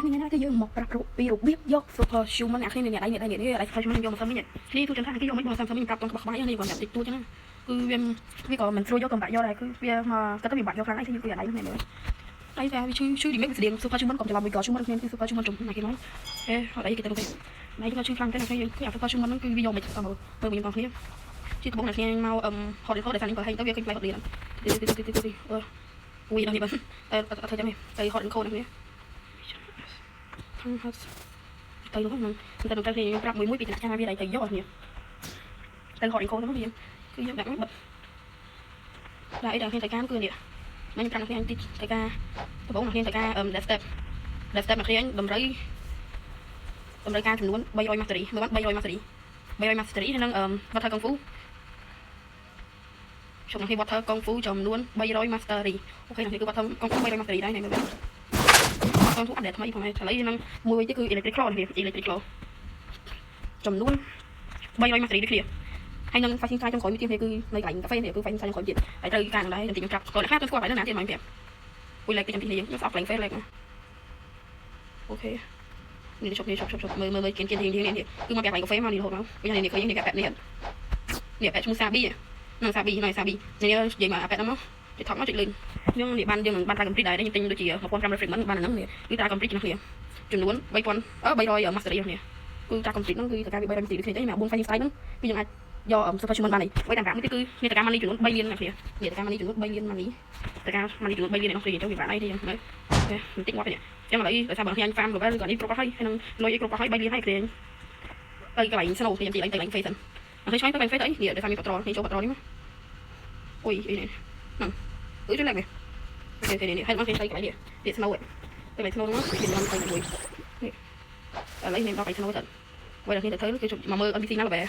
នេះណាគឺយើងមកប្រាប់ពីរបៀបយក super human អ្នកគ្នានេះដៃនេះដៃនេះដៃ super human យកមកសិននេះនេះទូចថាគេយកមិនមកសិនសិនខ្ញុំប្រាប់តន់ក្បោះក្បាយនេះគាត់តិចតួចហ្នឹងគឺវាវាក៏មិនស្រួលយកកំបាក់យកដែរគឺវាមកគាត់ទៅវាបាក់យកខ្លាំងអីគឺគឺដៃនេះមើលដៃតែវាឈឺឈឺឌីមេវាស្តៀង super human កុំច្រឡំមួយក៏ human គ្នាគឺ super human ចំណាគេមកអេអត់អីគេទៅទេដៃគាត់ឈឺខ្លាំងទេអ្នកគ្នាយើងគឺអា super human ហ្នឹងគឺវាយកមិនទៅមើលមើលខ្ញុំបងគ្នាជាដំបូងអ្នកគ្នាមកអឹមហត់ហត់ដែលសានេះបើហែងទៅវាឃើញផ្លែហត់លៀនទីទីទីទីទីអឺអ៊ុយដល់នេះបើតែអត់ធ្វើចាំទេទៅហត់ខោអ្នកគ្នា ខាងហត់ទៅនោះហ្នឹងតែទៅខ្ញុំប្រាប់មួយមួយពីថ្នាក់ចាវាទៅយកអត់នេះទៅហត់អ៊ីខូទៅវាគឺយើងដាក់បិទដាក់អីដល់គ្នាទៅការគឺនេះខ្ញុំប្រាប់អ្នកគ្នាតិចទៅការដំបូងអ្នកគ្នាទៅការអឹម step step អ្នកគ្នាតម្រូវតម្រូវការចំនួន300 mastery មើលបាន300 mastery 300 mastery ហើយនឹងអឹម water kung fu ជុំអ្នកគ្នា water kung fu ចំនួន300 mastery OK អ្នកគ្នាគឺ water kung fu 300 mastery ដែរនេះមើលបាន កងទូ update ថ្មីផងហើយឥឡូវនឹងមួយទៀតគឺ electric claw នេះ electric claw ចំនួន300 mastery ដូចគ្នាហើយនឹង fighting style ចុងក្រោយមួយទៀតនេះគឺនៅកន្លែងកាហ្វេនេះគឺ fighting style ចុងក្រោយទៀតហើយត្រូវការនឹងដែរខ្ញុំតិចខ្ញុំប្រាប់គាត់ខ្លះទៅស្គាល់កន្លែងណាទៀតមកប្រាប់អ៊ុយ lag តិចខ្ញុំទីនេះខ្ញុំស្អប់កន្លែង fail lag OK នេះជប់នេះជប់ជប់ជប់មើលមើលមើលគៀនគៀននេះនេះគឺមកប្រាប់កន្លែងកាហ្វេមកនេះរហូតមកវិញនេះឃើញនេះកាប៉ែនេះនេះប៉ែឈ្មោះសាប៊ីនឹងសាប៊ីនឹងសាប៊ីនេះនិយាយមកអាប៉ែហ្នឹងមកចុចថប់មកចុចលឿនខ្ញុំនេះបានយើងនឹងបានត្រា complete ដែរខ្ញុំទិញដូចជា1500 fragment បានអាហ្នឹងនេះគឺត្រា complete គ្នាចំនួន3000អឺ300 mastery គ្នាគឺត្រា complete ហ្នឹងគឺតើការវា300 mastery ដូចគ្នាទេមក4 fighting style ហ្នឹងគឺយើងអាចយក super human បានហើយអ្វីតាមប្រាប់មួយទៀតគឺនេះតើការ money ចំនួន3លានណាគ្នានេះតើការ money ចំនួន3លាន money តើការ money ចំនួន3លាននេះគ្នាអញ្ចឹងវាបានអីទេយើងមើលបន្តិចងាប់នេះអញ្ចឹងឥឡូវដោយសារបើខ្ញុំ farm level ឬក៏នេះគ្រប់អស់ហើយហើយនឹងលុយអីគ្រប់អស់ហើយ3លានហើយគ្នាទៅកន្លែង snow ខ្ញុំទីឡើងទៅកន្លែង face សិនអត់ឆ្ងាយទៅកន្លែង face ទៅអីនេះដោយសារមាន patrol នេះចូល patrol នេះមកអុយអីនេះហ្នឹងអឺជួយឡើងនេះ OK នេះហើយមកគេទៅកន្លែងនេះនេះ snow ទៅកន្លែង snow ហ្នឹងវាមានទៅមួយនេះឥឡូវនេះដល់កន្លែង snow ទៅអ្វីដែលគ្នាទៅធ្វើគឺមកមើល NPC ណាល្បែ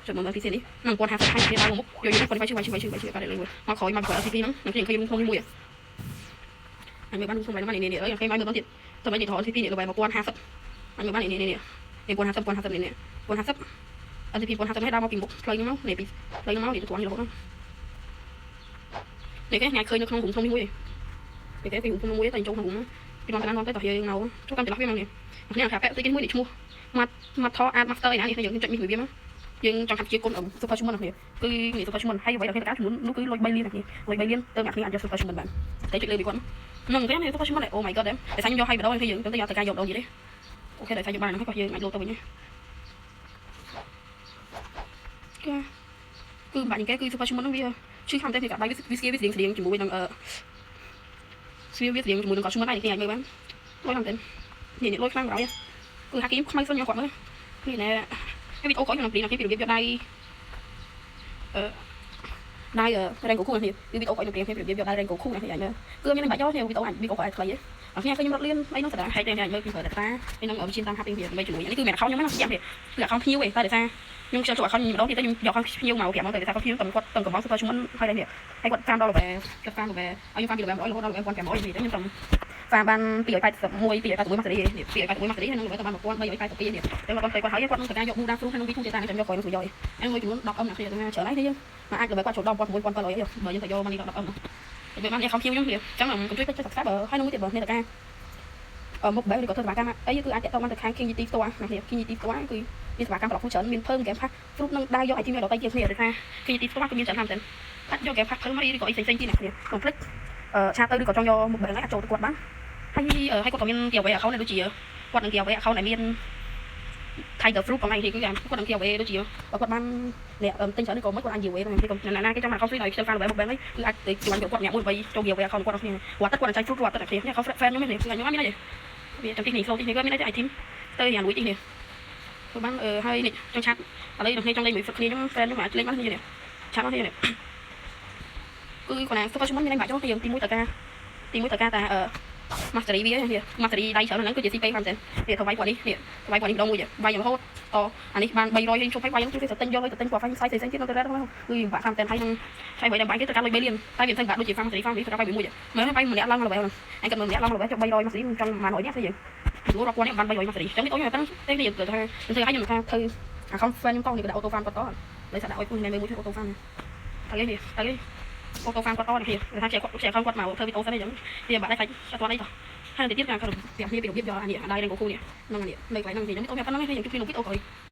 ចុចមក NPC នេះនឹង1050ហើយគ្នាដល់មុខយកយកគាត់វាយឈឺវាយឈឺវាយឈឺវាយឈឺបាទលេងមកក្រោយមកក្រោយ NPC ហ្នឹងនឹងខ្ញុំឃើញក្នុងនេះមួយអញមើលបានក្នុងនេះនេះនេះអើយឃើញមកមើលទៀតតែមិននិយាយថត NPC នេះល្បែ1050អញមើលបាននេះនេះនេះនេះ1050 1050នេះនេះ1050 NPC 1050នេះដើរមកពីមុខផ្លូវហ្នឹងមកនេះពីផ្លូវហ្នឹងមកនេះទៅត្រង់នេះរហូតហ្នឹងនេះគេញ៉ាយឃើញនៅក្នុងរូងភ្នំនេះមួយគេគេពីរូងភ្នំមួយតែចូលក្នុងរូងពីមកតាមទៅតោះយើងមកចូលតាមចន្លោះវាមកនេះនេះខាប៉ែតិចមួយនេះឈ្មោះម៉ាត់ម៉ាត់ថអាត master ឯណានេះយើងចុចមីវាមកយើងចង់ហាត់ជាគុណ super human នេះគឺនេះ super human ហើយអ្វីដែលគេការចំនួននោះគឺលុយ3លាននេះលុយ3លានទៅអ្នកគ្នាអាចយក super human បានតែចុចលើពីគាត់ហ្នឹងគេនេះ super human oh my god តែតែខ្ញុំយកឲ្យម្ដងគឺយើងទៅយកទៅការយកម្ដងទៀតទេOK តែខ្ញុំបានហ្នឹងក៏យើងអាចលោទៅវិញគឺគឺបាច់គេគឺ super human ហ្នឹងវាឈឺខ្លាំងតែគេដៃវាស្គៀវាស្រៀងស្រៀងជាមួយនឹងអឺស្វាវាស្រៀងជាមួយនឹងក៏ human ដែរនេះអាចមើលបានលុយខ្លាំងតែនេះនេះលុយខ្លាំងក្រោយគឺហាគីមខ្មៅសុនយកគាត់មើលនេះណែហើយវីដេអូក្រោយខ្ញុំនឹងព្រីនពីរបៀបយកដៃអឺដៃ Rengoku នេះគឺវីដេអូក្រោយខ្ញុំព្រៀនពីរបៀបយកដៃ Rengoku នេះអាចមើលគឺមានបាច់យកនេះវីដេអូអាចវីដេអូក្រោយខ្លីទេអរគ្នាឃើញខ្ញុំរត់លឿនអីនោះស្ដាហេតុតែអាចមើលពីប្រើ data ហើយនឹងវិជាតាមហាប់ពីដើម្បីជំនួយនេះគឺមិន account ខ្ញុំណាយ៉ាងទេគឺ account ភ្ញៀវឯងតែដោយសារខ្ញុំខ្ជិលចូល account ខ្ញុំម្ដងទៀតទៅខ្ញុំយក account ភ្ញៀវមកប្រាប់មកតែដោយសារភ្ញៀវតែគាត់តឹងកំង super human ហើយដែរនេះហើយគាត់តាមដល់ level គាត់តាម level ឲ្យខ្ញុំតាមពី level 100រហូតដល់ level 1500នេះខ្ញុំតំ farm បាន281 281 mastery នេះ281 mastery ហើយនឹង level ទៅបាន1382នេះតែគាត់ទៅគាត់ហើយគាត់នឹងត្រូវការយក Buddha fruit ហើយនឹង V2 ទៀតតាមខ្ញុំយកក្រោយនឹងស្រួយយកឯងមួយចំនួន 10M អ្នកគ្នាទៅច្រើនហើយយើងមកអាច level គាត់ចូលដល់16,700បើយើងទៅយកមកនេះដល់ 10M តែបានអ្នកខំភ្ញៀវខ្ញុំគ្នាអញ្ចឹងកុំជួយចុច subscribe ហើយនឹងមួយទៀតបើអ្នកតការអឺមុខបែបឬក៏ធ្វើសេវាកម្មអីគឺអាចតាក់ទងបានទៅខាង King Yeti ផ្ទាល់អ្នកគ្នា King Yeti ផ្ទាល់គឺមានសេវាកម្មប្រឡប់ច្រើនមានភើម game pass fruit នឹងដើរយក item ឲ្យដល់ទៅជាគ្នាដោយសារ King Yeti ផ្ទាល់គឺមានច្រើនណាស់មែនអាចយក game pass ភើមអីឬក៏អីផ្សេងៗទៀតអ្នកគ្នាកុំភ្លេចអឺchat ទៅឬក៏ចង់យកមុខបែបហ្នឹងអាចចូលទៅគាត់បានហើយហើយគាត់ក៏មាន giveaway account ដូចជាគាត់នឹង giveaway account ដែលមាន Tiger Fruit ផងដែរគឺគាត់នឹង giveaway ដូចជាបើគាត់បានអ្នកទិញច្រើនឬក៏មិនគាត់អាច giveaway ដែរគេក៏ណាគេចង់មក account free ដោយខ្ជិល fan របស់ bank ហ្នឹងគឺអាចទៅជួយគាត់អ្នកមួយដើម្បីចូល giveaway account គាត់គ្នាគាត់ទឹកគាត់នឹងចាញ់ fruit គាត់ទឹកគ្នានេះ account fan ខ្ញុំនេះខ្ញុំអត់មានអីទេវាចាំទីនេះ slow ទីនេះក៏មានអីទេ item ទៅយ៉ាងលួចទីនេះធ្វើបានហើយនេះចង់ chat ឥឡូវនេះចង់លេងមួយគ្នាខ្ញុំ friend ខ្ញុំអាចលេងបានគ្នានេះ chat មកគ្នានេះគឺគាត់ណា super ជំនមានបាក់ចូលយើងទី1តើការទី1តើការតាអឺ mastery វានេះ mastery ដៃច្រើនហ្នឹងគឺជា CP 5សេននេះធ្វើវាយគាត់នេះនេះធ្វើវាយគាត់នេះម្ដងមួយវាយរហូតតអានេះបាន300ហើយជុំហើយវាយហ្នឹងគឺទៅទិញយកលុយទៅទិញគាត់វាយផ្សាយផ្សេងៗទៀតនៅទៅរ៉េតហ្នឹងគឺបាក់ខាងតែហើយនឹងហើយវាយដល់បាញ់គេទៅការលុយ3លានតែវាមិនបាក់ដូចជា farm mastery farm នេះទៅការវាយមួយមើលវាយម្នាក់ឡើង level ហ្នឹងអញគាត់មើលម្នាក់ឡើង level ចុះ300 mastery ចង់បាន100នាក់ស្អីយើងព្រោះរាប់ពាន់នេះបាន300 mastery ចឹងនេះអូយប៉ុណ្ណឹងទេនេះទៅថាទៅឲ្យខ្ញុំថាធ្វើ account friend ខ្ញុំតនេះក៏ដាក់ auto farm គាត់តដោយសារដាក់ឲ្យពូនេះមើលមួយធ្វើ auto farm ទៅនេះទៅ auto farm គាត់តនេះថាជាគាត់ជា account គាត់មកធ្វើវីដេអូសិនអញ្ចឹងវាបាក់ដែរខ្លាចអត់ទាន់អីតោះ ហើយទៅទៀតការប្រាប់គ្នាពីរបៀបយកអានេះដៃរ៉េងូគូនេះហ្នឹងនេះនៅកន្លែងហ្នឹងខ្ញុំវីដេអូប្រាប់ប៉ុណ្្នឹងហើយយើងជួបគ្នាក្នុងវីដេអូក្រោយ។